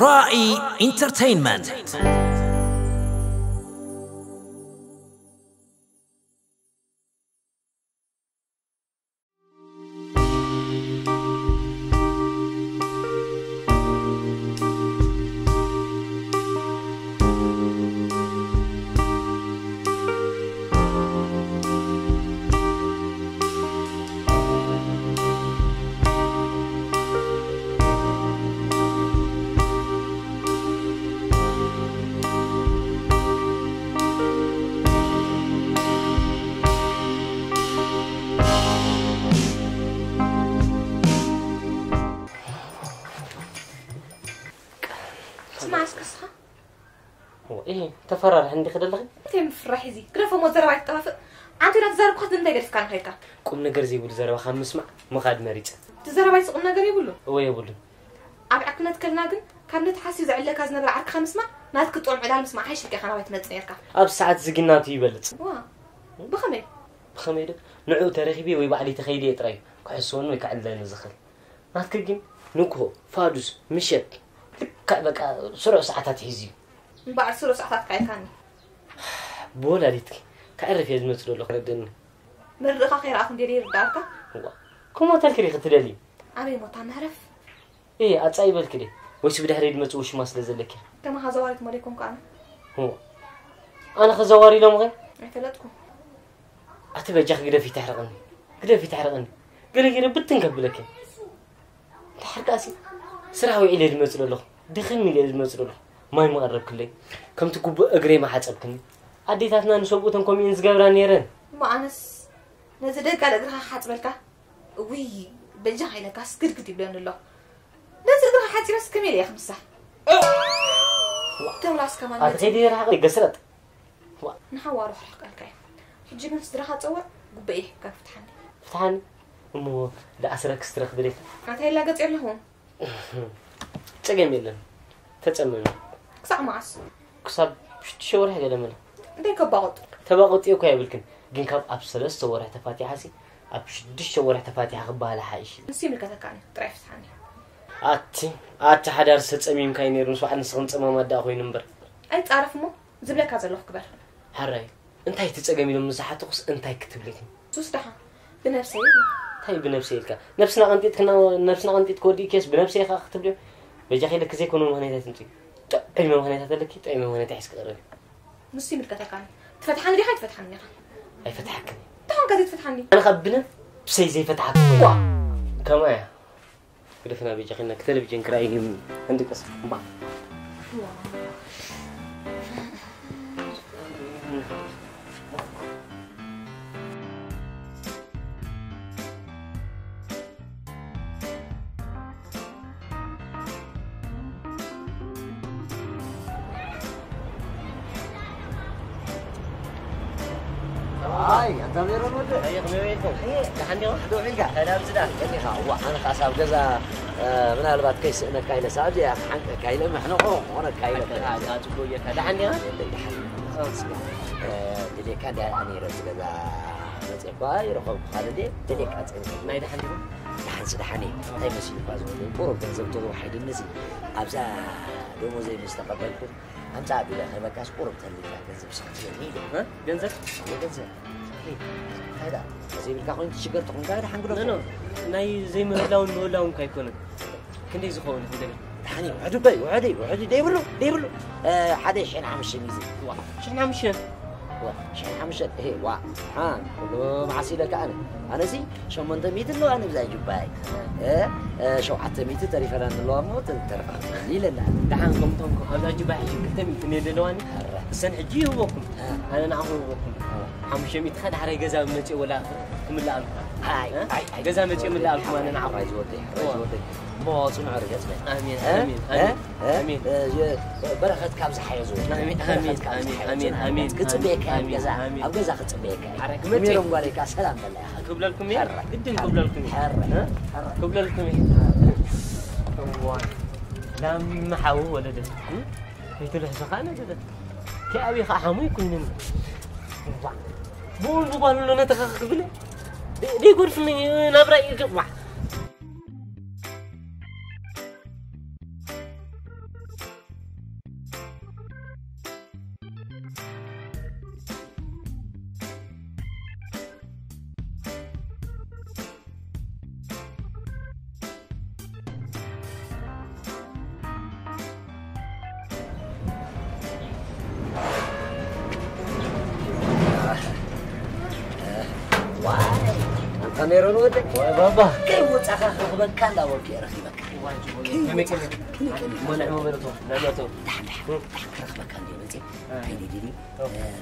ራኢ ኢንተርቴይንመንት። ስማዕ እስከ እስኻ። እወ፣ እይ፣ ተፈራርሕ እንዲኺ ደለኺ? እንታይ ምፍራሕ እዚ? ግደፎ እሞ ዘረባ ኣይትጠፋፍእ። ኣንተ ኢላ ትዛረብ እኳ እንታይ ገዲፍካ ንኸይድካ? ቁም ነገር ዘይብሉ ዘረባ ካብ ምስማዕ ምኻድ መሪጸ። እቲ ዘረባ እዚ ቁም ነገር የብሉን። እወ፣ የብሉን። ኣብ ዕርክነት ከልና ግን ካብ ነቲ ሓሲዩ ዘዕለካ ዝነበረ ዓርክኻ ምስማዕ ናትኪ ጥዑም ዕላል ምስማዕ ሓይሽ ኢልካ ኢኻ ናባይ ትመጽእ ነርካ። ኣብ ሰዓት ዝጊናቱ ይበልጽ። ዋ፣ ብኸመይ? ብኸመይ ዶ? ንዕኡ ተረኺበ ወይ ባዕለይ ተኸይደ እየ ጥራይ ክሕስወኒ ወይ ከዕልለኒ ዝኽእል። ናትኪ ግን ንግሆ፣ ፋዱስ፣ ምሸት፣ ልክዕ በቃ ስሩዕ ሰዓታት ሒዙ እዩ። እምበኣር ስሩዕ ሰዓታት ካይካኒ። ብወላዲትኪ ከዕርፍ እየ ዝመጽእ ዘለኹ፣ ረድእኒ። መርድእኻ ከይረኣኹ እንድየ ይርዳእካ። እዋ፣ ከምኡ ተልክሪ ክትደሊ። ኣበይ ሞታ መህረፍ? እየ፣ ኣጻይ በልኪ ደ። ወይስ ብድሕሪ ድመጽእ ውሽማ ስለ ዘለኪ? ከማኻ ዘዋሪት መለይኮንኩ ኣነ። እዋ፣ ኣነ ኸዘዋሪ ኢሎምኸ? ኣይፈለጥኩ። ኣቲ በጃኺ ግደፊ ተሕርቕኒ። ግደፊ ተሕርቕኒ። ገለ ገይረ ብትን ከብለኪ። እንተ ሓርቃሲ ስራሕ ውዒለ ዝመጽእ ኣለኹ። ድኽም ኢለ ዝመጽእ ኣለኹ። ማይ መቐረብክለይ። ከምቲ ግቡእ እግረይ መሓጸብክኒ። ኣዴታትና ንሰብኡተን ከምኡ እየን ዝገብራ ነይረን። እሞ ኣነስ ነዚ ደጋል እግርኻ ክሓጽበልካ? እውይ፣ በጃኻ ኢለካስ ግድግድ ይብለኒ ኣሎ። ነዚ እግርኻ ሓጺበስ ከመይ ኢለ እየ ክምሳሕ? ተምላስ ከማን ኣቲ መጺእ። ከይዲ ርሓቕ ገስረጥ። ዋ። ንሓዋሩ ክርሕቀልካ እዩ። ሕጂ ግን ስድራኻ ጸውዕ፣ ጉበይ ይህብካ ፍትሓኒ። ፍትሓኒ? እሞ ደኣ ስረክስ ትረኽቢ ዶ ኢልካ? ኣታ የላገጽ የለኹን። ጸገም የለን። ተጸመሚ። ክሳዕ መዓስ? ክሳብ ሽዱሽተ ወርሒ ገለ መለ። እንታይ ከባቑጥ? ተባቑጥ እኮ የብልክን። ግን ካብ ኣብ ሰለስተ ወርሒ ተፋቲሓሲ ኣብ ሽዱሽተ ወርሒ ተፋቲሓ ክበሃል ሓይሽ። ንሱ ይምልከተካ እዩ። ጥራይ ፍትሓኒ። ኣቲ፣ ኣቲ ሓዳር ሰጸሚምካ እዩ ነይሩ፣ ምስ በዓል ንስኽን ጸማማት ደኣ ኮይኑ እምበር። ኣይጻረፍ እሞ። ዝብለካ ዘለኹ ግበር። ሕራይ፣ እንታይ እቲ ጸገም ኢሎም ምስ ዝሓትኹስ እንታይ ክትብሊ ኢኺ? ሱስ ደሓ፣ ብነብሰይ ኢሉ። እንታይ ብነብሰይ ኢልካ? ነብስና ቀንጢጥክና፣ ነብስና ቀንጢጥኪ ወዲእክስ ብነብሰይ ኢኻ ክትብልዮ? በጃኺ ኢለኪ ዘይኮነ ምኽንያት ኣይትምጺ። ጥዑይ ምኽንያት ኣለኪ፣ ጥዑይ ምኽንያት ሒዝኪ ቅረቢ። ንሱ ይምልከተካ። ትፈትሓኒ ዲኻ ኣይትፈትሓኒ ኢኻ? ኣይፈትሓክን። እንታይ ኾንካ ዘይትፈትሓኒ? ኣነ ካብ ብነብሰይ ዘይፈትሓኪ ኮይነ። ዋ! ከማይ እያ። ግደፍና በጃኺ፣ እና ቴሌቪዥን ክራይ እንድቀስ እምባ። ኣይ፣ ኣንታ ሜሮን ወደ። ኣየ፣ ከመይ ውዒልኩም? ኣየ። ደሓን ዲኹም? ደው ኢልካ? ሰላም ዝዳ? ቀኒኻ? እዋ፣ ኣነ ኸኣ ሳብ ገዛ፣ እ፣ ምናልባት ከይስእነካ ኢለ ሳብ እዚኣ ክሓንቀካ ኢለ፣ መሕነቖ ክኾነካ ኢለ። ኣታ፣ ኣታ፣ ጽቡቕ ጌርካ። ደሓን ዲኻ? ደሓን። እ፣ ድሌካ እንድያ ነይረ፣ ኣብዚ ገዛ መጺእኳ ይረኸብኩኻ፣ ድሌ፣ ድሌካ ጸኒሐ። ናይ ደሓን ዲኹም? ደሓንሲ ደሓን እየ። እንታይ መሲሉካ ዝወደይ? ቁሩብ ገንዘብ ተዝወሓይድንሲ፣ ኣብዛ ደሞዘይ ምስ ተቐበልኩ፣ ኣምጻእ ቢለ ክህበካስ ቁሩብ ተሊካ ገንዘብ ስኽትለኒ ኢለ። እ? ገንዘብ? እወ፣ ገንዘብ። ሄይ፣ እንታይ ደኣ? ዘይብልካ ኮይኑ ትሽገር ተኾንካ ደሓን ግደፎ። ኖ፣ ኖ፣ ናይ ዘይምህላውን ምህላውን እኳ ኣይኮነን። ክንደይ ዝኸውን እዩ ክንደይ? ደሓን እዩ፣ ውሕዱ እኮ እዩ፣ ውሕዱ እዩ፣ ውሕዱ እዩ፣ ደይብሉ፣ ደይብሉ። እ፣ ሓደ ሽሕን ሓሙሽተን እዩ። ዋ፣ ሽሕን ሓሙሽተን? ዋ፣ ሽሕን ሓሙሽተን፣ እሄ፣ ዋ። ሓ፣ ኩሉ መዓስ ኢለካ ኣነ? ኣነሲ ሸሞንተ ሚእቲ ኣለዋ ንብዛ ጁባይ። እ፣ እ፣ ሸውዓተ ሚእቲ ተሪፈና ንለዋ እሞ፣ ተ-፣ ተረፋ ኢለና። ደሓን ከምቶም ኣብዛ ጁባይ ሕጂ ክልተ ሚእቲ እኔ ዘለዋኒ። ኣረ። እሰን ሕጂ ይህበኩም። እ። ኣነ ንዓኹም ይህበኩም። እ። ሓሙሽተ ሚእቲ ኸ ዳሕራይ ገዛ መጺኦ ወላ ክምልኣልኩም። ኣይ፣ እ? ኣይ፣ ኣይ። ገዛ መጺኦ ምላኣልኩም ኣነ ንዓኹም። ራይ ዝወደይ፣ ራይ እዋ። ዝወደይ። እሞ ጽኑዕ ርገጽ በል። ኣሜን፣ እ? ኣሜን፣ እ? ኣሜን፣ እ? ኣሜን። እ፣ የ-፣ በረኸት ካብ ዝሓየዙ። ኣሜን፣ በረኸት ኣሜን፣ ካብ ኣሜን፣ ዝሓየዙ። ኣሜን፣ ኣሜን፣ ክጽበየካ እየ ኣብ ኣሜን፣ ገዛ፣ ኣሜን። ኣብ ገዛ ክጽበየካ እየ። ኣረ፣ ክመጽእ። ሜሮን ጓለይ ከኣ ሰላም በላ ኢኻ። ክብለልኩም እየ፣ ሕራይ። ግድን ክብለልኩም እየ። ሕራይ። እ? ሕራይ። ክብለልኩም እየ። እዋ፣ ላም ሓዊ ወለደት። እ? ከይትልሕሶ ከኣ ነገደት። ከይ ኣበይ ከኣ ሓሙይ ኮይኑኒ። እዋ፣ ብኡን ብጓሉ ኣሎ ነተኸኸ ክብል። ደይ-፣ ደይጎድፍኒ ናብራ እዩ፣ እዋ። ሜሮን ወደይ፣ ወይ ባባ። ከይወፃኻ ክረኽበካ እንዳበልኩ እየ ረኺበካ። ከመይ ቀኒኻ? ከመይ ቀኒኻ? እሞ ንዕሞ በለቶ፣ ንዕመቶ። ዳሓን ዳሓን ዳሓን ክረኽበካ እንድየ መፅእ። ከይደ ድልዩ።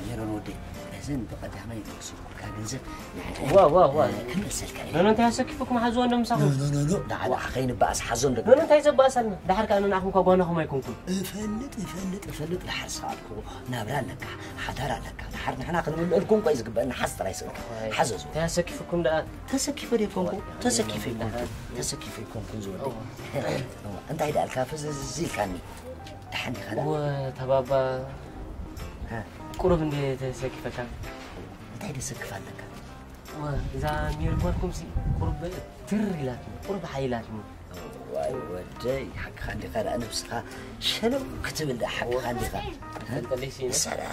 ሜሮን ወደይ፣ እዘን ብቐዳማይ ዝወሰድኩልካ ገንዘብ ንዕዐን ዋ፣ ዋ፣ ዋ። ክመልሰልካ እየ። ኖኖ እንታይ ኣሰኪፉኩም ሓዝዋ እንዶ ምሳኹም? ኖኖ፣ ኖኖ፣ ንዓ ንዓ ከይንበኣስ ሓዞ እንዶ። ኖኖ እንታይ ዘበኣሰልና? ደሓር ከኣ ንዓኹም እኳ ጓናኹም ኣይኮንኩን። እፈልጥ፣ እፈልጥ፣ እፈልጥ፣ ደሓር ዝሰኣልኩዎ ናብራ ኣለካ፣ ሓዳር ኣለካ። ደሓር ንሕና ክንምልአልኩም እኮ እዩ ዝግበአና። ሓዝ ጥራይ ስእልካ። ሓዘዙ። እንታይ ኣሰኪፉኩም ደኣ? ተሰኪፈ ዶ ይኮንኩ? ተሰኪፈ ይኮንኩ። ተሰኪፈ ይኮንኩ ዝወደይ። እዋ፣ እንታይ ደኣ ኢልካ ፍዝዝ ኢልካኒ? ደሓን ዲኻ ደኣ? እወ፣ ተባባ። ሃ? ቁሩብ እንደ ተሰኪፈካ። እንታይ ደሰክፍ ኣለካ? እወ፣ እዛ ሜሪ ጓልኩምሲ ቁሩብ ትር ኢላትኒ፣ ቁሩብ ሓይላትኒ። ዋይ ወደይ፣ ሓቅኻ እንዲኻ ደኣ ነብስኻ ሸለው ክትብል ደኣ ሓቅኻ እንዲኻ። ተንጠለይሲ ኢለ። ንሳ ደኣ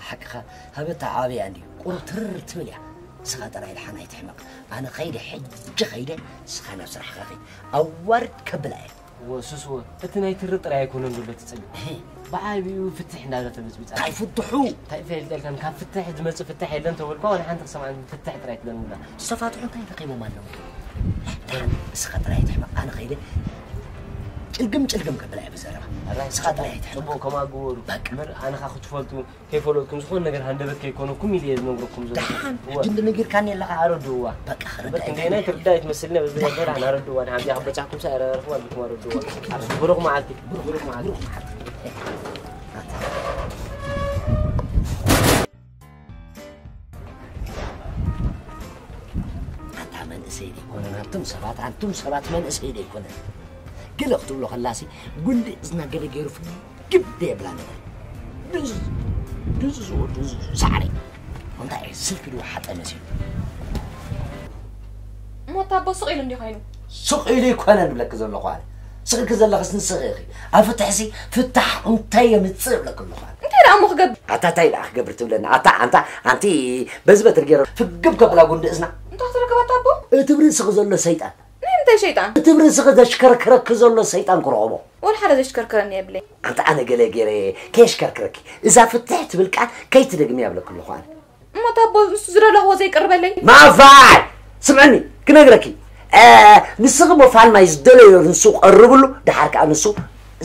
ሓቅኻ ሃበታ ዓብያ እንድዩ። ቁሩብ ትር ትብል እያ። ንስኻ ጥራይ ደሓን ኣይትሕመቕ። ኣነ ኸይደ፣ ሕጂ ኸይደ፣ ንስኻ ናብ ስራሕኻ ኸይድ። ኣዋርድ ከብላ እየ። እወ፣ ሱስ እወ፣ እቲ ናይ ትሪ ጥራይ ኣይኮነን ዘሎ እቲ ጸገም። እህ። ብዓቢኡ ፍትሕ እንዳበለ ተበጽቢጻ። እንታይ ፍትሑ? እንታይ ፈልጠልካን፣ ካብ ፍትሕ ዝመጽእ ፍትሕ የለን ተበልኳ፣ ዋላ ሓንቲ ክሰምዓን ፍትሕ ጥራይ ትለምና። ዝተፋትሑ እንታይ ረኺቦም ኣለዉ? ደሓን ንስኻ ጥራይ ትሕመቕ፣ ኣነ ኸይደ ጭልግም ጭልግም ከብላ እየ ብዘረባ። ኣራይ ንስኻ ጥራይ ትሕመቕ። ጽቡቕ፣ ከምኣ ግበሩ። በቃ። እምበር ኣነ ኸኣ ክትፈልጡ ከይፈለጥኩም ዝኾነ ነገር ሃንደበት ከይኮነኩም ኢለ እየ ዝነግረኩም ዘለኹ። ደሓን፣ እወ። ሕጂ እንዶ ነጊርካኒ ኣለኻ። ኣረድእዋ። በቃ፣ እምበር ክንደየናይ ትርዳእ ኣይትመስልኒ፣ በዚ ነገር ኣነ ኣረድእዋ። ንሓንቲ እያ ክበጻሕኩም ሰ፣ ኣረ፣ ኣረኽዋ ኣቢልኩም ኣረድእዋ። ኣረ፣ ብሩኽ መዓልቲ፣ ብሩኽ መዓልቲ። ኣንታ መንእሰይ ደይኮነን፣ ኣንቱም ሰባት፣ ኣንቱም ሰባት መንእሰይ ደይኮነን። ገለ ክትብሎ ከላሲ፣ ጉንዲ እዝና ገለ ገይሩ ግብ ደየብላ ነገር። ድንዙዝ፣ ድንዙዝ ወዱ፣ ድንዙዝ ሳዕሪ። እንታይ ስልኪ ድወሓጠ መሲሉ? እሞ እታ ኣቦ ስቕ ኢሉ እንዲ ኮይኑ? ስቕ ኢሉ ይኮነ ንብለኪ ዘለኹ ኣነ። ስቕ ኢልኪ ዘለኽስ ንስኺ ኢኺ። ኣብ ፍትሕሲ ፍታሕ እንታይ የምጽእ እብለኪ ኣለኹ ኣነ። እንታይ ደኣ እሞ ክገብር? ኣታ እንታይ ደኣ ክገብር ትብለኒ? ኣታ ኣንታ ኣንቲ በዚ በትሪ ገይረ ፍግብ ከብላ ጉንዲ እዝና። እንታይ ክትረክብ ኣታ ኣቦ? እቲ ብርእስኺ ዘሎ ሰይጣን። ናይ ምንታይ ሸይጣን? እቲ ብርእስኺ ዘሽከረክረኪ ዘሎ ሰይጣን ክረኽቦ። ወላ ሓደ ዘሽከርከረኒ የብለይ። ኣንታ ኣነ ገለ ገይረ ከየሽከርክረኪ። እዛ ፍትሕ ትብል ቃል ከይትደግምያ እብለኪ ኣለኹ ኣነ። እሞ እታ ኣቦ ንሱ ዝደለኽዎ ዘይቅርበለይ? ማፋይ! ስምዕኒ፣ ክነግረኪ። እ፣ ንስኺ እሞ ፋልማይ ዝደለዮ ንሱ ቀርብሉ፣ ደሓር ከኣ ንሱ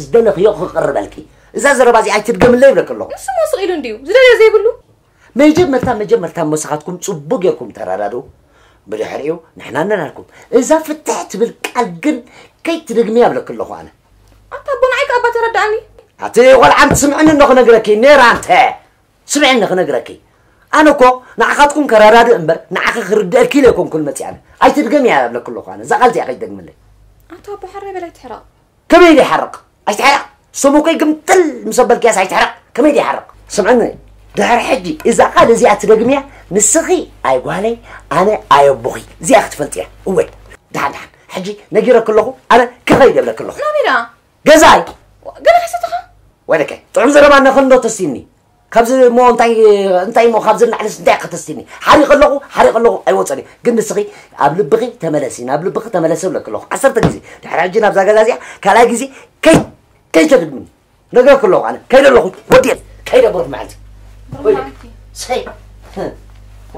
ዝደለኽዮ ክቕርበልኪ። እዛ ዘረባ እዚኣ ኣይትድገምለይ እብለኪ ኣለኹ። ንሱ እሞ ስቕ ኢሉ እንድዩ፣ ዝደልዮ ዘይብሉ። መጀመርታ መጀመርታ መሳኻትኩም ጽቡቕ ጌርኩም ተረዳድኡ። ብድሕሪኡ ንሕና ነናልኩም። እዛ ፍትሕ ትብል ቃል ግን ከይትደግምያ እብለኪ ኣለኹ ኣነ። ኣታ ኣቦ ንዓይ ከኣ እባ ተረድኣኒ። ኣቲ ቆልዓ ኣንቲ ስምዕኒ እንዶ ክነግረኪ ነይረ ኣንተ። ስምዕኒ ክነግረኪ። ኣነ እኮ ንዓኻትኩም ከረዳድእ እምበር ንዓኺ ክርድኣኪ ኢለ ኣይኮንኩን መጺኣ ኣነ። ኣይትድገምያ እብለኪ ኣለኹ ኣነ። እዛ ቃል እዚኣ ከይትደግምለይ። ኣታ ኣቦ ሓራይ በል ኣይትሕረቕ። ከመይ ኢለ ይሓርቕ? ኣይትሕረቕ። ስሙ እኮ ይግምጥል ምስ ኣበልክያስ ኣይትሕረቕ። ከመይ ድየ ይሓርቕ? ስምዕኒ፣ ድሕሪ ሕጂ እዛ ቃል እዚኣ ትደግምያ፣ ንስኺ ኣይ ጓለይ፣ ኣነ ኣይ ኣቦኺ። እዚኣ ክትፈልጥያ። እወ፣ ደሓን ደሓን። ሕጂ ነጊረኪ ኣለኹ፣ ኣነ ክኸይድ እብለኪ ኣለኹ። ናበይ ደኣ? ገዛይ። ገለ ከሰተኻ? ወደከ፣ ጥዑም ዘረባ ነኽንዶ ተስቲኒ። ካብዚ እሞ እንታይ እንታይ እሞ ካብዚ ንላዕሊስ እንታይ ከተስቲኒ? ሓሪቕ ኣለኹ፣ ሓሪቕ ኣለኹ ኣይወጸን እዩ። ግን ንስኺ ኣብ ልብኺ ተመለሲ፣ ናብ ልብኺ ተመለሲ እብለኪ ኣለኹ። ዓሰርተ ግዜ። ድሕሪ ሕጂ ናብዛ ገዛ እዚኣ ካልኣይ ግዜ ከይ ከይተድግምኒ። ነግረኪ ኣለኹ ኣነ። ከይደ ኣለኹ። ወዲኤ ከይደ ብሩኽ መዓልቲ። ብሩኽ መዓልቲ። ሰይ።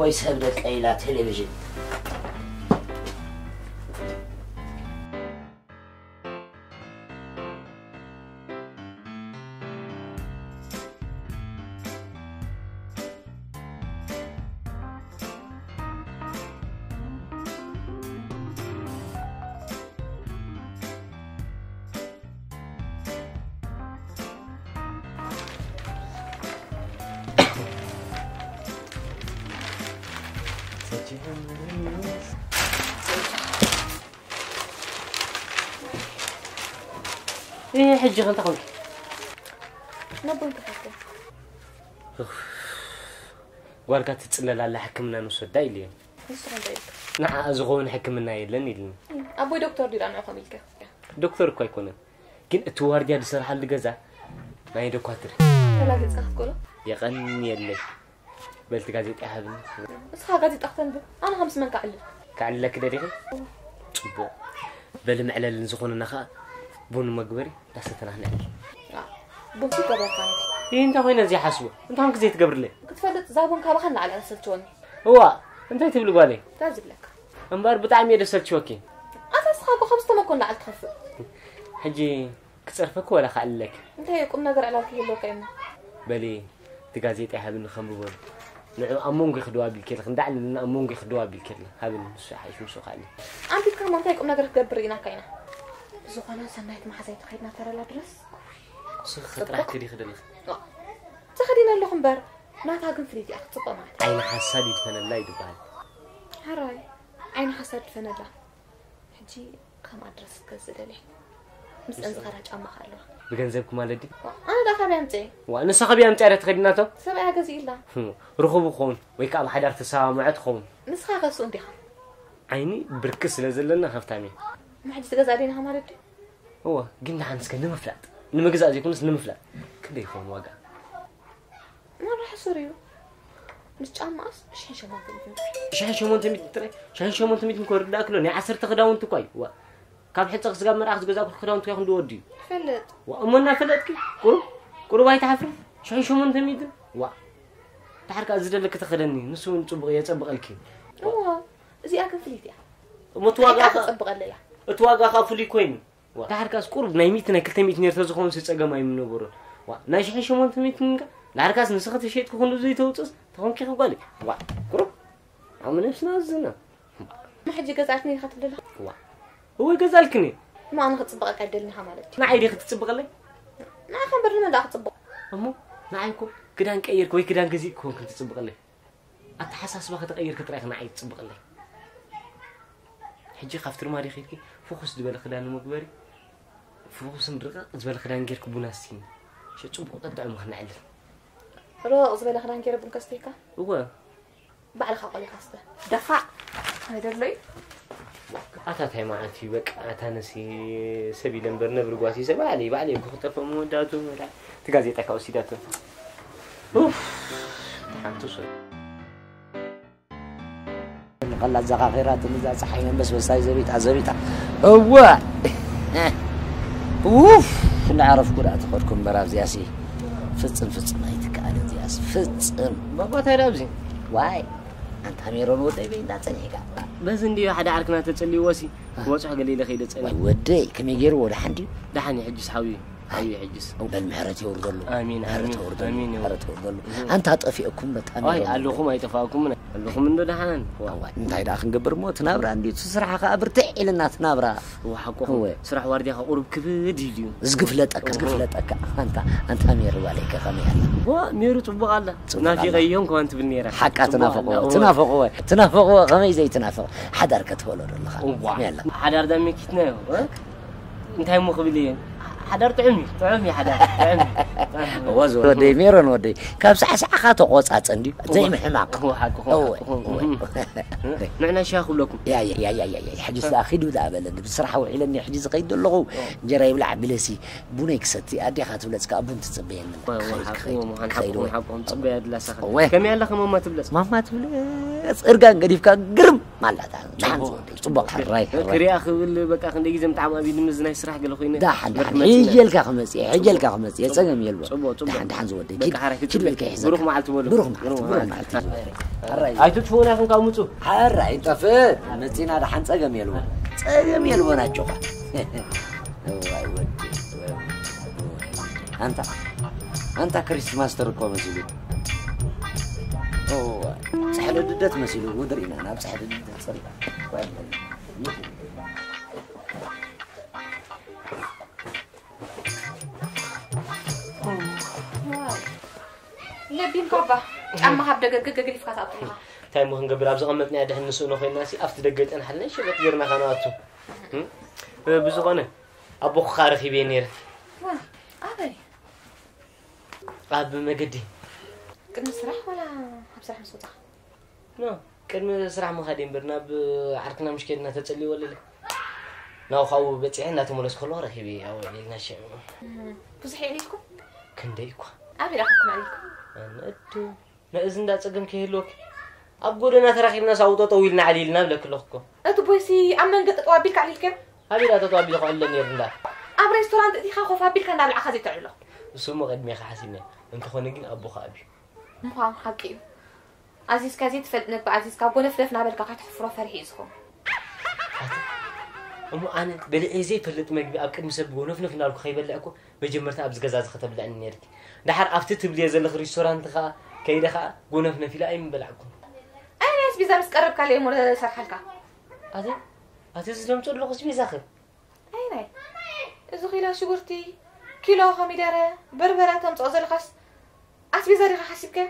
ወይ ሰብ ደቀ ኢላ ቴሌቪዥን። እህ፣ ሕጂ ኸ እንታይ ኾንኪ? ነቦይ እንታይ ሓፍተይ? ጓልካ ትጽለል ኣላ፣ ሕክምና ንውሰዳ ኢለዮ። ንስኻ እንታይ ኢልካ? ንዓኣ ዝኸውን ሕክምና የለን ኢልኒ። ኣቦይ ዶክተር ድዩ ደኣ ንዕኹም ኢልካ? ዶክተር እኮ ኣይኮነን፣ ግን እቲ ዋርድያ ዝሰርሓሉ ገዛ ናይ ደኳትር። ተላጊጽካ ክትኮሎ? የቐንየለይ። በልቲ ጋዜጣ ይሃብኒ። እስኻ ጋዜጣ ክተንብብ፣ ኣነ ከምስ መን ከዕልል? ከዕልለኪ ደሊኺ? ጽቡቕ። በሊ መዕለልን ዝኾነና ኸኣ ቡን መግበሪ እንዳሰተና ንዕልል። ቡንሲ ይገብረካ ነቲ። ይህ እንታይ ኮይነ እዚ ሓስቡ? እንታይ ኾንክ ዘይትገብርለይ? ክትፈልጥ እዛ ቡን ካባኻ ንላዕሊ እያ ተሰልችወኒ። እዋ፣ እንታይ ትብሊ ጓለይ? እንታይ ዝብለካ? እምበር ብጣዕሚ እየ ደሰልችወኪ። ኣታ እስኻ እኮ ካብ ዝተመኮ ንላዕሊ ትኸፍእ። ሕጂ ክጸርፈኪ ወላ ክኣልለኪ? እንታይ ቁም ነገር ዕላል ክህልወካ እዩ? በሊ፣ እቲ ጋዜጣ ይሃብኒ ከንብበሉ። ንዑ ኣብ መንጎ ክድዋ ቢልኪ ኣለኺ፣ እንዳዕለልና ኣብ መንጎ ክድዋ ቢልኪ ኣለኺ። ሃብኒ፣ ንሱ ሓይሽ ምስኡ ካልእ። ኣንቢብካ እሞ እንታይ ቁም ነገር ክትገብር ርኢናካ ኢና። ብዝኾነ ሰናይት መሓዛይ ተኸይድና ተረላ ድረስ። ንስኺ ጥራሕ ትኸዲ ክደለኺ። ተኸዲነ ኣለኹ እምበር፣ ናታ ግን ፍልይቲ እያ ክትፅበ ማለት። ዓይኒ ሓሳድ ይድፈነላ እዩ ዝበሃል። ሕራይ፣ ዓይኒ ሓሳድ ይድፈነላ። ሕጂ ከም ኣድረስ ክትገዝእ ደልየ። ምስአን ዝኸዳ ጫማ ከ ኣለዋ። ብገንዘብኪ ማለት ድዩ? ኣነ ደኣ ካበይ ኣምፅኤ? ዋ ንሳ ካበይ ኣምፅኣ ድያ ተኸዲናቶ? ሰብኣያ ገዚኡላ። ርኹቡ ክኸውን ወይ ከዓ ብሓዳር ተሰማምዖ ትኸውን። ንስኻ ከ ስኡን ዲኻ? ዓይኒ ብርኪ ስለ ዘለና ሃፍታም እየ። እሞ ሕጂ ትገዝኣ ደይንኻ ማለት ድዩ? እወ ግን ደሓን እስከ ንምፍላጥ ንምግዛእ ዘይኮነስ ንምፍላጥ ክንደይ ይኸውን ዋጋ? መራ ሕሱር እዩ። ምስ ጫማስ ሽሕን ሸሞንተ ሚእትን ጥራይ። ሽሕን ሸሞንተ ሚእትን ጥራይ? ሽሕን ሸሞንተ ሚእትን እኮ ርዳእኪ ኣሎ። ናይ ዓሰርተ ክዳውንቲ እኳ እዩ። ዋ። ካብ ሕጸ ክስጋብ መርዓ ክትገዝኣ ክዳውንቲ እኳ ክንዲ ወዲ እዩ። ትፈልጥ። ዋ እሞ እናፈለጥኪ ቁሩብ ቁሩብ ኣይትሓፍሪ? ሽሕን ሸሞንተ ሚእትን? ዋ። ድሓር ከኣ ዝደለኪ ተኸደኒ። ንሱ እውን ጽቡቕ የጸብቐልኪ። እዋ። እዚኣ ግን ፍልይቲ እያ። እሞ እቲ ዋጋ እያ ከ- ትጸብቐለይ እያ። እቲ ዋጋ ከኣ ፍሉይ ኮይኑ። ዋ። ድሓር ከኣስ ቁሩብ ናይ ሚእቲ ናይ ክልተ ሚእቲ ነይሩ ተዝኸውን ሲ ጸገም ኣይምነበሮን። ዋ፣ ናይ ሽሕን ሸሞንተ ሚእትን እንካ ድሓር ከኣስ ንስኺ ተሸይጥኪ ክንዱ ዘይተውፅእስ ተኾንኪ ጓል። ዋ፣ ቁሩብ ዓሚ ነብስና ኣዝና። እሞ ሕጂ ገዛእትኒ ኢኻ ትብለላ? ዋ፣ እወ ገዛልክኒ። እሞ ኣነ ክጽብቐካ ይደልኒ ኢኻ ማለት እዩ። ንዓይ ድዩ ክትጽብቐለይ? ንዓኻ እምበር ንመን ደኣ ክጽብቕ? እሞ ንዓይ እኮ ክዳን ቀይርክ ወይ ክዳን ገዚእክ ክኾንክን ትጽብቐለይ። ኣተሓሳስባኺ ተቐይርኪ ጥራይ ኢኺ ንዓይ ትጽብቕለይ። ሕጂ ካብ ትርማዲ ኺድኪ ፍኹስ ዝበለ ክዳን እሞ ግበሪ። ፍኹስን ርቕቕ ዝበለ ክዳን ጌርኪ ቡና ስቲኒ። ሸ ጽቡቕ ጠጥዕሚ ክነዕልል። ርቕቕ ዝበለ ክዳን ጌረ ቡን ከስተይካ? እወ። ባዕልኻ ቆሊኻ ስተ። ደፋዕ። ኣይደለይ። ኣታ ታይ መዓት እዩ በቃ ኣታ ነሲ ሰብ ኢለ እምበር ነብሪ ጓሲ ሰብ ባዕለይ ባዕለይ እኮ ክጠፍእ መወዳእቱ መድሓ እቲ ጋዜጣ ካብ ወሲዳቶ ኡፍ ሓንቲ ሰብ ንቐላ ዘኻኺራ ትምዛ ፀሓይ መንበስ ወሳይ ዘቢጣ ዘቢጣ እወ ኡፍ እናዕረፍኩ ደኣ ተኸድኩ እምበር ኣብዚኣሲ ፍፅም ፍፅም ኣይትከኣልን እዚኣስ ፍፅም ባባ ታይ ደኣ ኣብዚ ዋይ ኣንታ ሜሮን ወደይ በይንዳ ጸኒሕካ። በዚ እንድዩ ሓደ ዓርክና ተጸልይዎ ሲ ክበጽሖ ገለ ኢለ ከይደ ጸኒሐ። ዋይ ወደይ ከመይ ገይርዎ ደሓን ድዩ? ደሓን እዩ ሕጅስ ሓውዩ። ሓውዩ ሕጅስ። በል ምሕረት የውርደሉ። ኣሚን፣ ምሕረት ኣሚን፣ የውርደሉ። ኣሚን የውርድ። ምሕረት የውርደሉ። ኣንታ ጠፊእኩም በታ ኣይ ሜሮን ኣለኹም ኣይጠፋእኩምን ኣለኹም እንዶ ደሓን። ዋ። ዋይ እንታይ ደኣ ክንገብር እሞ እቲ ናብራ እንድዩ እቲ ስራሓ ከኣ ብርትዕ ኢልና እቲ ናብራ። ዋ ሓቆኹም። እወ። ስራሕ ዋርድያ ከኣ ቁሩብ ክብድ ኢሉ እዩ። ዝግፍለጠካ ዝግፍለጠካ ኣንታ ኣንታ ሜሪ ዋለይከ ከመይ ኣላ? ዋ ሜሩ ጽቡቕ ኣላ። ጽቡቕ ኣላ። ናፊቐዮም ከማን ትብል ነይራ። ሓቃ ጽቡቕ ትናፍቕዎ ኣላ፣ እወ። ትናፍቕዎ ትናፍቕዎ ከመይ ዘይትናፍቕ ሓዳር ከትበሎ ዘለኻ እዋ። ከመይ ኣላ? ሓዳር ዳ መኪትናዮ እ? እንታይ እሞ ክብል እየ ሓዳር ጥዑም እዩ ጥዑም እዩ ሓዳር ጥዑም እዩ፣ ጥዑም እዩ። እወ ዝወደይ ሜሮን ወደይ ካብ ሳዕሳዕኻ ተቖጻጸ እንድዩ ዘይምሕማቕ። እወ ሓቅኹም እወ ሓቅኹም እወ እም። ንዕና ሻሂ ክብለኩም። ያያያያያያ ሕጂ ስኣ ኺዱ ደኣ በለኒ ብስራሕ ውዒለኒ ሕጂ ዝኸይድ ዘለኹ እንጀራ ይብላዕ ብለሲ ቡነይ ክሰቲ ኣዴኻ ትብለጽካ ቡን ትጽበየኒ ክኸይድ ክኸይድ ክኸይድ እወ ሓቅኹም ሓቅኹም ጽበያ ድላሳኻ እወ ከመይ ኣለኻ ማማ ትብለጽ ማማ ትብለጽ እርጋን ገዲፍካ ግርም ማላታ ደሓን ዝወደይ ጽቡቕ ሕራይ ሕራይ ክሪኣ ክብል በቃ ክንደይ ግዜ ምጣዕሚ ኣብ ኢድ ምዝናይ ስራሕ ገለ ኮይነ ዳሓን ዳሓን ሕጀልካ ክመጽእ ሕጀልካ ክመጽእ ጸገም የልቦ ጽቡቕ ጽቡቕ ዳሓን ዳሓን ዝወደይ በቃ ሓራይ ኪድ ክትጽበ በልካ ይሕዘካ ብሩኽ መዓልቲ በሉ ብሩኽ መዓልቲ ብሩኽ መዓልቲ ዝወደይ ሕራይ ኣይትጥፍኡና ኢኹም ካብ ምጹ ሕራይ ጠፍእ መጺና ዳሓን ጸገም የልቦ ጸገም የልቦ ናቸውኻ እዋይ ወዲ ኣንታ ኣንታ ክሪስማስ ተርኮ መሲሉ ጸሕሊ ልደት መሲሉ ውድር ኢና ናብ ጸሕሊ ልደት ጸሪባ ለቢም ካባ ጫማ ካብ ደገ ገገ ገሊፍካ ትኣቱ ኢኻ እንታይ እሞ ክንገብር ኣብ ዝቐመጥናዮ ድሕን ንስእኖ ኮይንና ሲ ኣብቲ ደገ ይጸንሓልና ሸበት ጌርና ከነኣቱ ብዝኾነ ኣቦኹ ከዓ ረኺበየ ነይረ ኣበይ ኣብ መገዲ ቅድሚ ስራሕ ዋላ ኣብ ስራሕ ምስ ወፃኻ ኖ ቅድሚ ስራሕ ምኻድ እምበር ናብ ዓርክና ምሽ ከድና ተፀልዩ ወለለ ናው ካብኡ በፂሐ እናተመለስኩ ከለኹ ረኺበ ኣብኡ ዕሊልና ሽዑ ብዙሕ የዕሊልኩም ክንደይ እኳ ኣበይ ረኸብኩም ዕሊልኩም ኣነዱ ነእዚ እንዳ ጸገም ከይህልወኪ ኣብ ጎደና ተራኺብና ሳውጦ ጠው ኢልና ዓሊልና ብለኪ ኣለኹ እኮ። እቲ ቦይሲ ኣብ መንገዲ ጠጠው ኣቢልካ ዓሊልካዮ? ኣበይ ደኣ ጠጠው ኣቢለ ከዕልሎ ነይሩ እንዳ? ኣብ ሬስቶራንት እቲኻ ኮፍ ኣቢልካ እንዳብላዕካ ዘይተዕልሎ። እሱ እሞ ቅድሜኻ ሓሲብናዮ። እንተኾነ ግን ኣቦኻ ኣብዩ። ምዃኑ ሓቂ እዩ። ኣዚዝካ ዘይትፈልጥ ነግቢ ኣዚዝካ ጎነፍነፍ ናበልካ ከተሕፍሮ ፈሪሒ እዩ ዝኸውን። እሞ ኣነ በሊዐ ዘይፈልጥ መግቢ ኣብ ቅድሚ ሰብ ጎነፍነፍ እናልኩ ከይበልዕ እኮ መጀመርታ ኣብዚ ገዛ እዚ ከተብልዕኒ ነይርኪ። ደሓር ኣብቲ ትብልዮ ዘለኺ ሪስቶራንት ኸኣ ከይደ ኸኣ ጎነፍነፍ ኢለ ኣይምበላዕኩን። ኣይ፣ ናይ ኣስቤዛ ምስ ቀረብካለይ እሞ ዝሰርሓልካ። ኣቲ፣ ኣቲ እዚ ዘምፅእ ኣለኹ ኣስቤዛኺ። ኣይ፣ ናይ፣ እዚ ኪሎ ሽጉርቲ፣ ኪሎ ኮሚደረ፣ በርበረ ተምፅኦ ዘለኻስ ኣስቤዛ ዲኻ ሓሲብካዮ?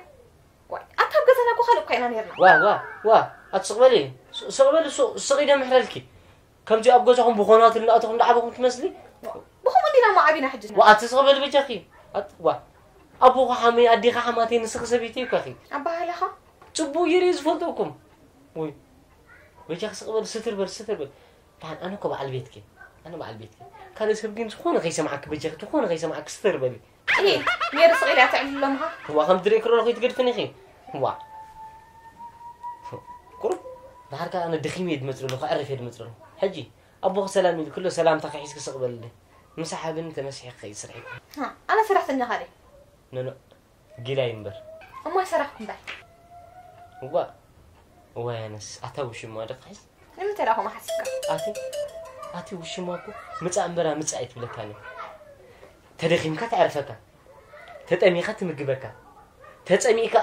ዋይ፣ ኣታ ኣብ ገዛና እኮ ካልእ እኮ ኢና ነይርና። ዋ፣ ዋ፣ ዋ፣ ኣቲ ስቕ በሊ፣ ስ-፣ ስቕ በሊ፣ ሱ-፣ ስቕ ኢለ ምሕረልኪ። ከምዚ ኣብ ገዛኹም ብኾናት እናእተኹም ዝዓበኹም ትመስሊ። ብኸምኡ እንዲና እሞ ዓቢና ሕጂ። ዋ፣ ኣቲ ስቕ በሊ በጃኺ። ኣት-፣ ዋ፣ ኣቦኻ ሓመይ፣ ኣዴኻ ሓማተይ፣ ንስኺ ሰበይተይ እኮ ኢኺ። ኣበሃህላኻ? ጽቡቕ ገይረ እየ ዝፈልጠኩም። ወይ፣ በጃኺ ስቕ በሊ፣ ስትር በሊ፣ ስትር በሊ። ደሓን፣ ኣነ እኮ በዓል ቤትኪ፣ ኣነ በዓል ቤትኪ። ካልእ ሰብ ግን ዝኾነ ከይሰምዓኪ በጃኺ፣ ዝኾነ ከይሰምዓኪ ስተር በሊ። እሂ፣ ሜሪ ስቕ ኢላ እያ ተዕልሎ ምዃን። እዋ፣ ከም ትርኢ ክረሎ ከይትገድፍኒ ኢኺ። እዋ። ቁሩብ፣ ደሓር ከኣ ኣነ ደኺመ እየ ዝመጽእ ዘለኹ፣ ኣዕሪፈ እየ ዝመጽእ ዘለኹ። ሕጂ፣ ኣቦኺ ሰላም ኢሉ ክሎ ሰላምታኺ ሒዝኪ ስቕ በልለይ። ምሳሕ ሃብኒ ተመሲሐ ክኸይድ ስርሐይ። ሃ፣ ኣነ ሰራሕተኛኻ ድየ? ኖ፣ ኖ፣ ጊላይ እምበር። እሞ ኣይሰራሕኩን በል። እዋ፣ እዋ ያነስ፣ ኣታ ውሽማ ዶ ክሕዝ? ንምንታይ ደኣ ከምኡ ሓሲብካ? ኣቲ፣ ኣቲ ውሽማ እኮ ምጻእ እምበር ምጻእ ኣይትብለካን እያ። ተደኺምካ ተዕርፈካ፣ ተጠሚኻ ትምግበካ፣ ተጸሚእካ፣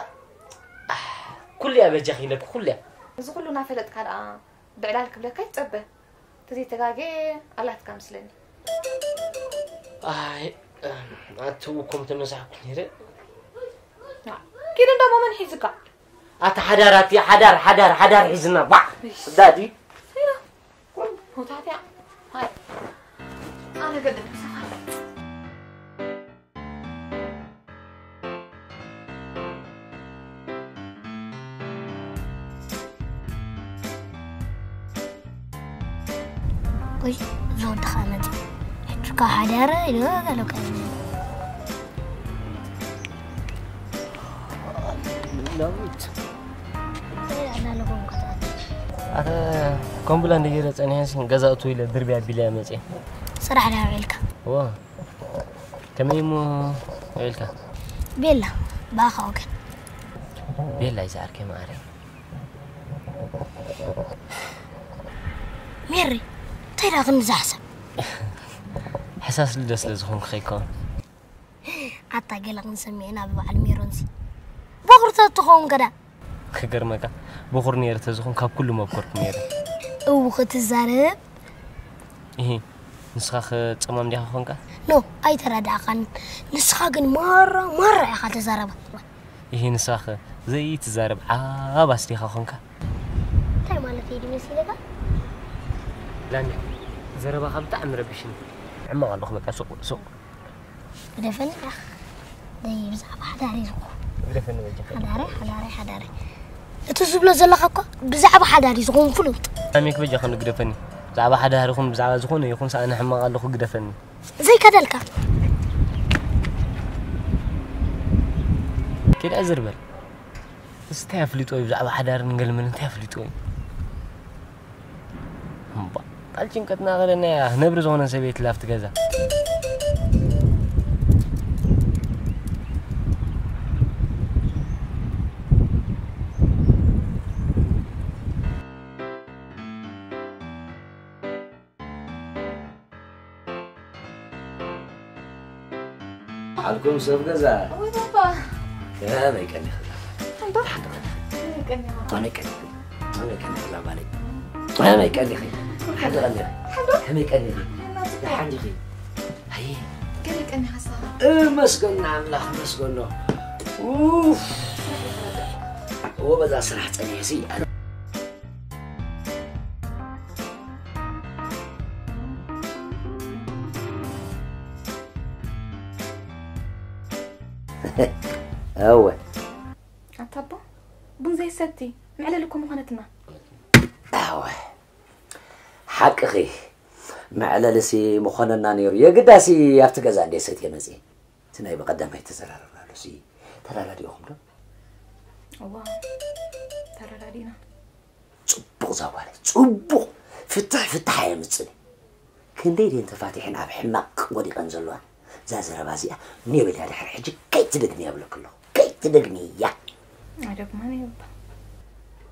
ኣህ፣ ኩሉ እያ በጃኺ ኢለኪ፣ ኩሉ እያ። እዚ ኩሉ እናፈለጥካ ደኣ ብዕላል ክብለካ ይጸበ። ተዘይተጋግየ ኣላትካ ምስለኒ። ኣይ፣ ኣትው እኮ ምተመሳሕኩ ነይረ። ኪድ እንዳ መን ሒዝካ? ኣቲ ሓዳር፣ ኣቲ ሓዳር፣ ሓዳር፣ ሓዳር ሒዝና፣ ባዕ! እሽ። ዳዲ። ሆታትያ። ሃይ። ኣነ ገደል ምሳኻ። ወይ፣ እዚ ወዲ ኸኣ መጺኡ። ሕጂ እኳ ሓዳረ ኢሉ ገለ ቀይሩ። ዳዊት። እንታይ ደኣ እናለጎምካ ትኣቱ? ኣተ ኮምብላ እንደ ገይረ ጸኒሐ ሲ ገዛ እቱ ኢለ ድርቢ ኣቢለ እየ መጺአ። ስራሕ ዶ ውዒልካ? እወ። ከመይ እሞ ውዒልካ? ቤላ፣ ብኣኻ ወገን። ቤላ ይስዓርከ መዓረይ። ሜሪ፣ እንታይ ደኣ ክንዲ ዝሓሰብ? ሕሳስ ልደ ስለ ዝኾንኩ ከይከውን። ኣታ ገለ ክንሰምዕ ኢና ብበዓል ሜሮንሲ። በኹር ተትኸውን ከዳ? ክገርመካ፣ በኹር ነይረ ተዝኾን ካብ ኩሉ መብኮርኩ ነይረ። እው ክትዛረብ? እሂ፣ ንስኻ ኸ ጸማም ዲኻ ኾንካ? ኖ፣ ኣይተረዳእካን። ንስኻ ግን ማራ፣ ማራ ኢኻ ተዛረባ። እሂ፣ ንስኻ ኸ ዘይትዛረብ ዓባስ ዲኻ ኾንካ? እንታይ ማለት እዩ ድዩ መሲለካ? ላሚ፣ ዘረባኻ ብጣዕሚ ረቢሽኒ። ሕማቕ ኣለኹ፣ በቃ፣ ሱቕ፣ ሱቕ። ግደፈኒ፣ ኣኽ። ደይ፣ ብዛዕባ ሓዳር እዩ ዝኾን። ግደፈኒ በጃኻ። ሓዳረ፣ ሓዳረ፣ ሓዳረ። እቲ ዝብሎ ዘለኻ እኮ ብዛዕባ ሓዳር እዩ ዝኾን ፍሉጥ። ኣሜክ በጃኻ ንግደፈኒ። ብዛዕባ ሓዳር ይኹን ብዛዕባ ዝኾነ ይኹን ሰኣነ ሕማቕ ኣለኹ፣ ግደፈኒ። ዘይከደልካ። ኪድ ዕዝር በል። እንታይ ኣፍሊጦ እዩ ብዛዕባ ሓዳርን ገልመልን እንታይ ኣፍሊጦ እዩ? እምባ፣ ቃል ጭንቀትና ቀለና እያ። ነብሪ ዝኾነ ሰበይቲ ላፍቲ ገዛ። ሓልኩም ሰብ ገዛ። ወይ ባባ። ከመይ ቀኒኺ? ሓንቶ? ሓንቲ ቀኒኺ። ከመይ ቀኒኻ? ከመይ ቀኒኺ? ከመይ ቀኒኺ? ላባለይ? ከመይ ቀኒኺ? ሓንቲ ቀኒኺ? ሓንቶ? ከመይ ቀኒኺ? ሓንቶ? ደሓን ዲኺ? ኣይ። ከመይ ቀኒኻ ንስኻ? እመስገን ኣምላኽ፣ እመስገኖ። ኡፍ። እዎ በዛ ስራሕ ጸኒሐሲ። እወ። ኣታ ኣቦ፣ ቡን ዘይሰቲ፣ መዕለሊ እኮ ምኾነትና። እወ። ሓቅኺ፣ መዕለልሲ ምኾነና ነይሩ። የግዳሲ ኣብቲ ገዛ እንዴ ሰትየ መጽየ። እቲ ናይ ብቐዳማይ ተዘራረብናሉሲ ተረዳዲእኹም ዶ? እዋ፣ ተረዳዲእና። ጽቡቕ እዛ ጓለይ፣ ጽቡቕ። ፍትሕ፣ ፍትሕ ኣየምጽእን። ክንደይ ድየን ተፋቲሐን ኣብ ሕማቕ ወዲቐን ዘለዋ? እዛ ዘረባ እዚኣ ኔው ኢላ ድሕሪ ሕጂ ከይትደግምያ እብለኪ ኣለኹ። ከይትደግምያ። ኣይደግማን እየ እባ።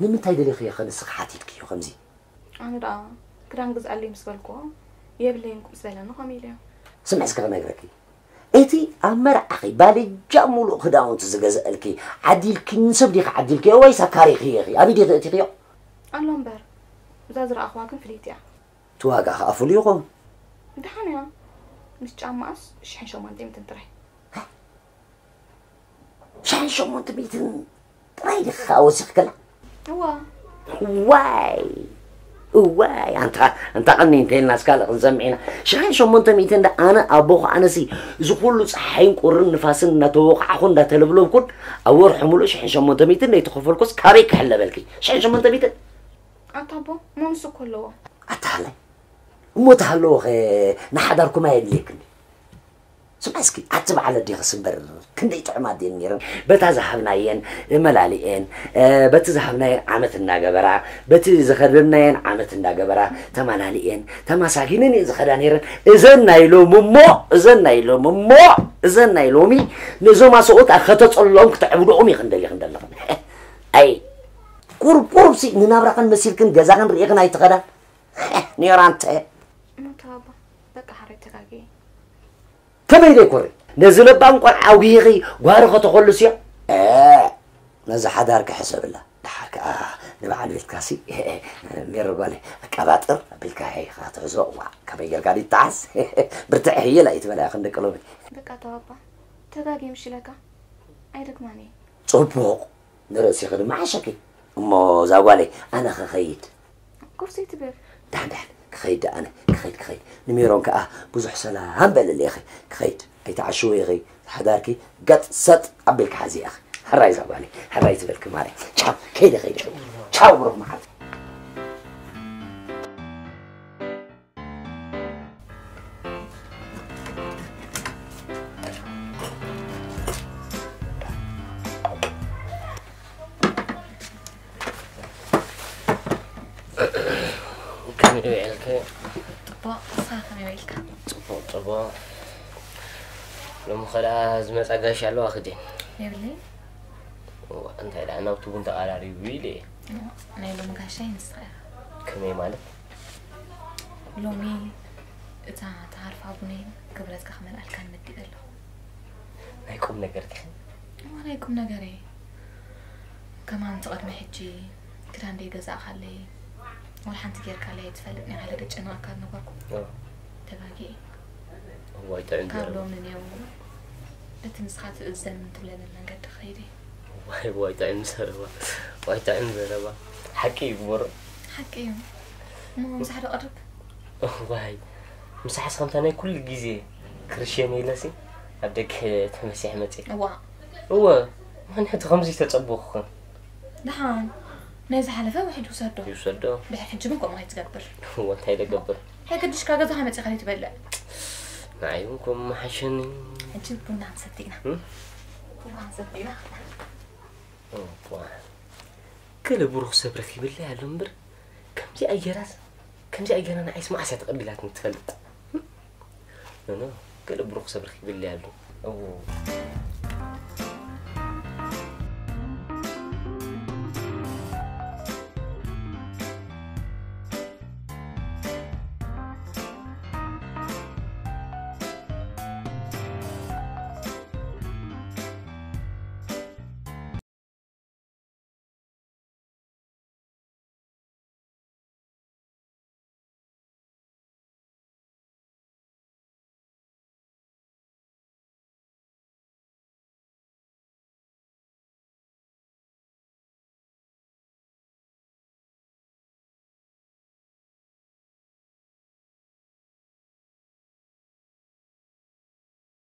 ንምንታይ ደሊኽዮ ኸ ንስኺ ሓቲትክዮ ከምዚ? ኣነ ደኣ ክዳን ግዝኣለይ ምስ በልክዎ፣ የብለይን ምስ በለኒ ከምኡ ኢለዮ። ስምዒ እስከ ክነግረኪ። እቲ ኣብ መርዓኺ ባልጃ ሙሉእ ክዳውንቲ ዝገዝኣልኪ ዓዲልኪ ንሰብ ዲኺ ዓዲልክዮ ወይስ ኣካሪኽዮ ኢኺ? ኣበይ ዲኺ እቲኽዮ? ኣሎ እምበር፣ እዛ ዝረኣኽዋ ግን ፍልይቲ እያ። እቲ ዋጋ ኸኣ ፍሉይ ይኸውን። ደሓን እያ። ምስ ጫማኣስ ሽሕን ሸሞንተ ሚእትን ጥራይ። ሽሕን ሸሞንተ ሚእትን ጥራይ ዲኻ ወሲኽክላ? እዋ። ዋይ! እዋይ! ኣንታ፣ ኣንታ ቀኒ እንተ ኢልና እስካለ ክንሰምዕ ኢና። ሽሕን ሸሞንተ ሚእትን ዳ ኣነ ኣቦኹ ኣነሲ፣ እዚ ኩሉ ጸሓይን ቁርን ንፋስን እናተወቃዕኹ እንዳተለብለብኩን፣ ኣብ ወርሒ ሙሉእ ሽሕን ሸሞንተ ሚእትን ዘይተኸፈልኩስ ካበይ ክሕለበልኪ? ሽሕን ሸሞንተ ሚእትን? ኣታ ኣቦ፣ ሞንስ እኮ ኣለዎ። ኣታ ሃላይ። እሞ ተሃለወኸ ንሓዳርኩም ኣየድልየክን? ስምዒ እስኪ፣ ኣቲ በዓል ኣዴኽስ እምበር ክንደይ ጥዑማት ድየን ነይረን? በታ ዝሃብናየን መላሊኤን፣ እ፣ በቲ ዝሃብናየን ዓመት እናገበራ፣ በቲ ዝኸደናየን ዓመት እናገበራ ተመላሊኤን፣ ተመሳጊነን እየን ዝኸዳ ነይረን። እዘን ናይ ሎሚ እሞ፣ እዘን ናይ ሎሚ እሞ፣ እዘን ናይ ሎሚ ነዞም ኣሰብኡት ከተጸልኦም ክተዕብድኦም ኢኽን ደሊኽን ዘለኽን። ኣይ፣ ቁርቁርሲ ንናብራኽን መሲልክን ገዛኽን ርኢኽን ኣይትኸዳን። ኔራንተ። እሞ ተባባ፣ በቃ ሓራይ ተጋግየ። ከመይ ደይኮሪ? ነዚ ለባም ቆልዓ ኣጉሂኺ ጓሂ ከተኾልስዮ? እ፣ ነዚ ሓዳርኪ ሕሰብላ። ደሓር ከኣ ንበዓል ቤትካሲ፣ ሜሮ ጓለይ፣ ኣቀባጥር ኣቢልካ ኢኻ ትሕዞ። ዋ፣ ከመይ ጌርካ ድዩ ትተሓዝ? ብርትዒ ህይል ኣይትበላ ኢኽን ደቂ ሎሚ። በቃ ተባባ፣ ተጋግየ ምሽ ኢለካ። ኣይደግማን እየ። ጽቡቕ። ንርእስኺ ድማ ዓሸኪ። እሞ እዛ ጓለይ፣ ኣነ ክኸይድ። ኩርሲ ትብል። ዳሕን ዳሕን፣ ክኸይድ ኣነ፣ ክኸይድ፣ ክኸይድ። ንሜሮን ከኣ ብዙሕ ሰላም በልለይ ኢኺ። ክኸይድ፣ ኣይትዓሽዊ ኢኺ። ሓዳርኪ ገጥ ሰጥ ኣቢልኪ ሓዚ ኢኺ። ሕራይ እዛ ጓለይ፣ ሕራይ ትበልኪ ማርያም። ቻው፣ ከይደ፣ ከይደ። ቻው፣ ብሩኽ መዓልቲ። ከመይ ውዒልኪ? ጽቡቕ፣ ንስኻ ከመይ ውዒልካ? ጽቡቕ፣ ጽቡቕ። ሎሚ ኸኣ ዝመጻ ጋሻ ኣለዋ ክዴን? የብለይን። እዋ፣ እንታይ ደኣ ናብቲ ቡን ተቓራሪቡ ኢለ እየ። እዋ፣ ናይ ሎሚ ጋሻይ ንስኻ ኢኻ። ከመይ ማለት? ሎሚ እታ ተሃርፋ ቡነይ ክብረትካ ክመልኣልካ ንመዲበ ኣለኹ። ናይ ቁም ነገር ዲኺ? እዋ፣ ናይ ቁም ነገር እየ። ከማን እቲ ቅድሚ ሕጂ ክዳን ደይገዛእካለይ፣ ዋላ ሓንቲ ጌርካለይ ኣይትፈልጥን ኢኻ ኢለ ደጨንቐካ ዝነበርኩ። እዋ። ተጋጊየ። እዋይ፣ ጥዑም ካብ ዘረባ። ሎሚ ንኔው በቲ ንስኻ ትእዘን ትብለኒ መንገዲ ክኸይድ እየ። ዋይ፣ ዋይ፣ ጥዑም ዘረባ። ዋይ፣ ጥዑም ዘረባ። ሓቂ እዩ፣ ግበሮ። ሓቂ እዩ። እሞ ምሳሕ ዶ ቀርብ? ዋይ፣ ምሳሕስ ከምታ ናይ ኩሉ ግዜ ክርሸኒ ኢለሲ ኣብ ደገ ተመሲሐ መጽየ። እዋ። እወ፣ ምኽንያቱ ከምዚ ተጸበኹኽን። ደሓን፣ ናይ ዝሓለፈ ውሒድ ውሰዶ። ይውሰዶ። ድሕሪ ሕጂ ግን ከምኡ ኣይትገብር። እወ፣ እንታይ ደገብር? ኣይገድሽካ ገዛኻ መጺኻ ዘይትበልዕ። ንዓይ እውን ከምኡ ምሓሸኒ። ሕጂ ቡና ክንሰቲ ኢና። እም? ቡና ክንሰቲ ኢና። እዋ። ገለ ብሩኽ ሰብ ረኺበለይ ኣሎ እምበር፣ ከምዚኣ ጌራስ፣ ከምዚኣ ጌራ ንዓይስ መዓስ እያ ተቐቢላትኒ ትፈልጥ? ኖ፣ ኖ፣ ገለ ብሩኽ ሰብ ረኺበለይ ኣሎ። እዎ።